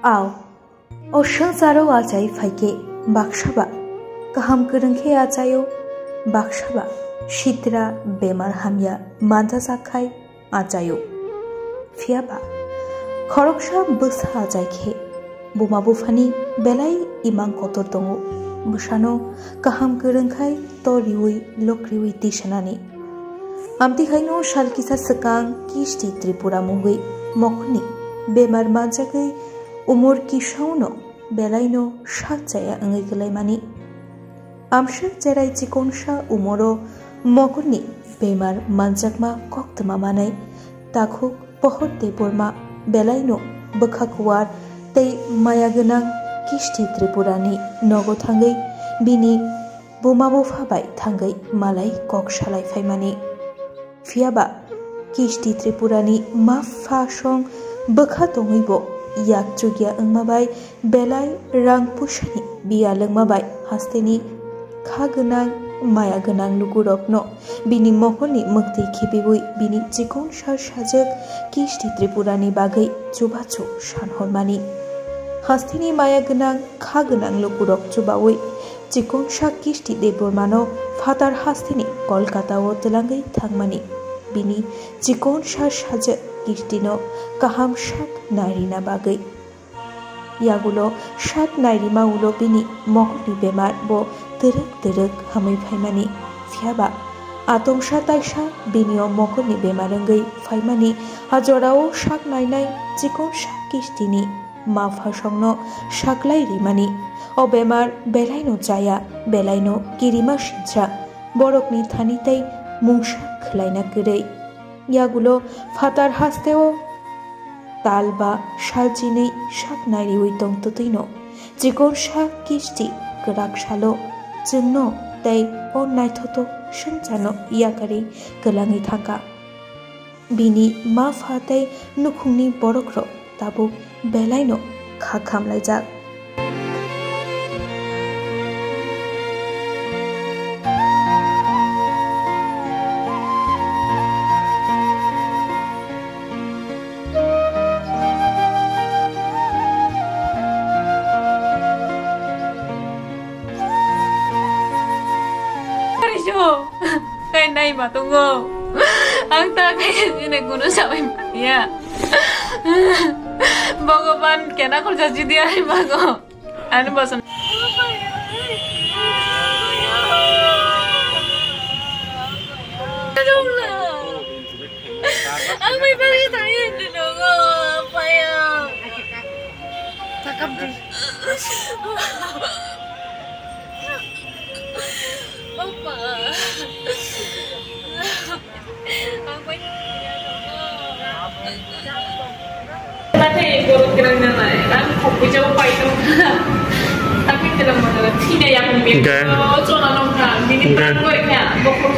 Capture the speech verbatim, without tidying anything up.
Ao, o swngcharo achai phaikhe baksa ba kaham kwrwng khe achaio, baksa ba sitra bemar hamya manjajak khai achaio. Phiya ba khoroksa bwsa achai khe buma buphani belai imang kotor tongo, bwsano kaham kwrwng khai toriui lokriui tisanani. Amtwi haino sal kisa swkang Kisti Tripura mungwi mokolni bemar manjagwi umor kisaono belaino sak chaya wngwi kwlaimani. Amswk cherai chikonsa umoro mokolni bemar manjakma koktwma manai takhuk Pohor Debbarma belaino bwkha kuwar tei maya gwnang Kisti Tripurani nogo thangwi bini buma bupha bai thangwi malai kok salai phaimani. Phiya ba Kisti Tripurani ma pha song bwkha tongwi bo yak chukya wngma bai belai rang puisani biya lwngma bai hasteni kha gwnang maya gwnang lukurokno bini mokolni mwktwi khibiui bini chikonsa sajwk Kisti Tripurani bagwi chubachu san hwnmani. Hasteni maya gwnang kha gwnang lukurok chubaui chikonsa Kisti Debbarmano phatar hasteni Kolkata-o twlangwi thangmani bini chikonsa sajwk Kistino kaham sak nairina bagwi. Yagulo sak nairima ulo bini mokolni bemar bo twrwk twrwk hamwi phaimani. Phiya ba atongsa taisa bini o mokolni bemar wngwi phaimani, a jorao sak nainai chikonsa Kistini ma phasongno saklai rimani. O bemar belaino chaya, belaino kirima sinsa, borokni thani tei mungsa khwlaina kwrwi. Yagulo phatar hasteo tal ba sal chinwi sak nairiui tong twtwino chikonsa Kisti kwrak salo chwngno tei o naithotok swngcharno yakarwi kwlangwi thangkha. Bini ma pha tei nukhungni borokrok tabuk belaino kha khamlaijak. Kaijo, kai nai ma tongo. Ang ta kai jine kunu sabai mania. Bhagwan kena khorja jidi ai mago. Ani bosan. Ang may bagay tayo, hindi na ako, paya. Takap di. Opa. Tatai borok kwrang nanai, ang khopui jabo pai tong kha. Takhai kwrang mano thina yakung bek. Okay. Chona nong kha, bini Okay. Pran goi kha, bokol